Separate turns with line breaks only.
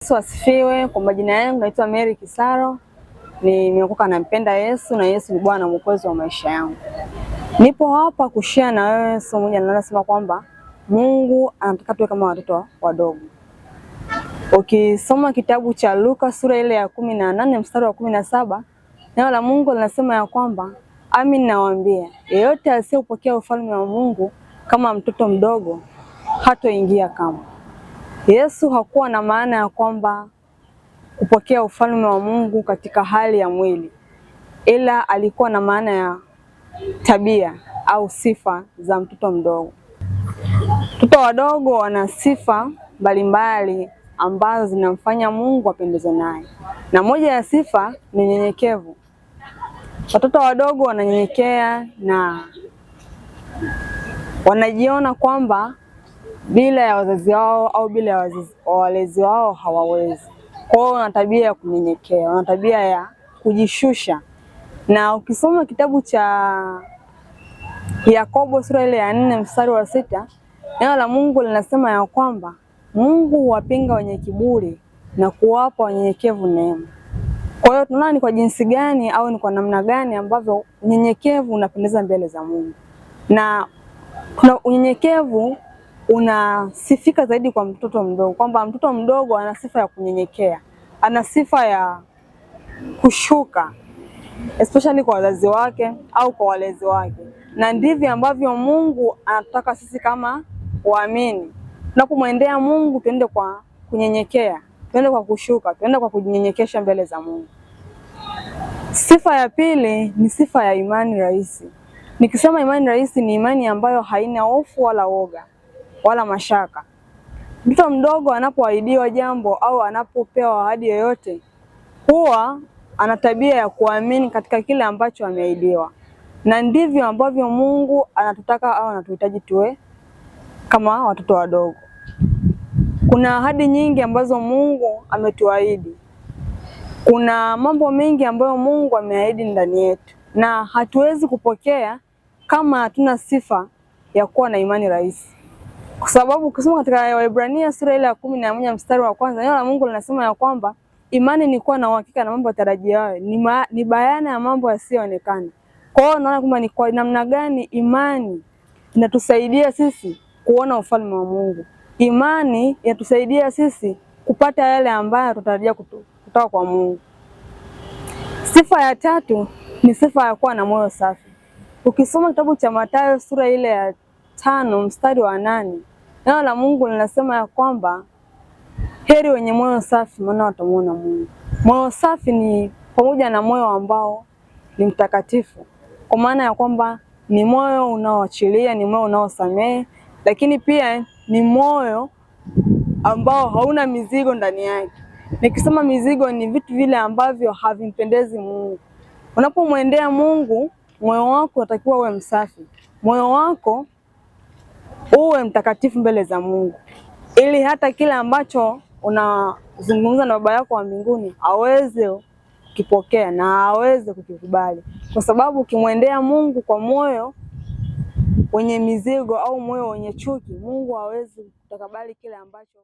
Yesu asifiwe. Kwa majina yangu naitwa Mary Kisaro, nimeokoka, nampenda Yesu na Yesu ni Bwana Mwokozi wa maisha yangu. Nipo hapa kushare na wewe somo moja linalosema kwamba Mungu anataka tuwe kama watoto wadogo. Ukisoma kitabu cha Luka sura ile ya 18 mstari wa 17, neno la Mungu linasema ya kwamba amin nawaambia, yeyote asiyepokea ufalme wa Mungu kama mtoto mdogo hatoingia kamwe. Yesu hakuwa na maana ya kwamba kupokea ufalme wa Mungu katika hali ya mwili, ila alikuwa na maana ya tabia au sifa za mtoto mdogo. Watoto wadogo wana sifa mbalimbali ambazo zinamfanya Mungu apendezwe naye, na moja ya sifa ni unyenyekevu. Watoto wadogo wananyenyekea na wanajiona kwamba bila ya wazazi wao au bila ya walezi wao hawawezi. Kwa hiyo wana tabia ya kunyenyekea, wana tabia ya kujishusha. Na ukisoma kitabu cha Yakobo sura ile ya 4 mstari wa 6, neno la Mungu linasema ya kwamba Mungu huwapinga wenye kiburi na kuwapa wanyenyekevu neema. Kwa hiyo tunaona ni kwa jinsi gani au ni kwa namna gani ambavyo unyenyekevu unapendeza mbele za Mungu. Na kuna unyenyekevu unasifika zaidi kwa mtoto mdogo, kwamba mtoto mdogo ana sifa ya kunyenyekea, ana sifa ya kushuka, especially kwa wazazi wake au kwa walezi wake. Na ndivyo ambavyo Mungu anataka sisi kama waamini tunapomwendea Mungu tuende kwa kunyenyekea, tuende kwa kushuka, tuende kwa kujinyenyekesha mbele za Mungu. Sifa ya pili ni sifa ya imani rahisi. Nikisema imani rahisi ni imani ambayo haina hofu wala woga wala mashaka. Mtoto mdogo anapoahidiwa jambo au anapopewa ahadi yoyote, huwa ana tabia ya kuamini katika kile ambacho ameahidiwa, na ndivyo ambavyo Mungu anatutaka au anatuhitaji tuwe kama watoto wadogo. Kuna ahadi nyingi ambazo Mungu ametuahidi. Kuna mambo mengi ambayo Mungu ameahidi ndani yetu, na hatuwezi kupokea kama hatuna sifa ya kuwa na imani rahisi. Kwa sababu ukisoma katika Waebrania sura ile ya 11 mstari wa 1, neno la Mungu linasema ya kwamba imani ni kuwa na uhakika na mambo yatarajiwayo, ni bayana ya mambo yasiyoonekana. Kwa hiyo unaona kwamba ni kwa namna gani imani inatusaidia sisi kuona ufalme wa Mungu. Imani inatusaidia sisi kupata yale ambayo tutarajia kutoka kwa Mungu. Sifa ya tatu ni sifa ya kuwa na moyo safi. Ukisoma kitabu cha Mathayo sura ile ya 5 mstari wa 8, neno la Mungu linasema ya kwamba heri wenye moyo safi, maana watamuona Mungu. Moyo safi ni pamoja na moyo ambao ni mtakatifu, kwa maana ya kwamba ni moyo unaoachilia, ni moyo unaosamehe, lakini pia ni moyo ambao hauna mizigo ndani yake. Nikisema mizigo ni vitu vile ambavyo havimpendezi Mungu. Unapomwendea Mungu, moyo wako unatakiwa uwe msafi, moyo wako uwe mtakatifu mbele za Mungu, ili hata kile ambacho unazungumza na Baba yako wa mbinguni aweze kukipokea na aweze kukikubali, kwa sababu ukimwendea Mungu kwa moyo wenye mizigo au moyo wenye chuki, Mungu hawezi kutakabali kile ambacho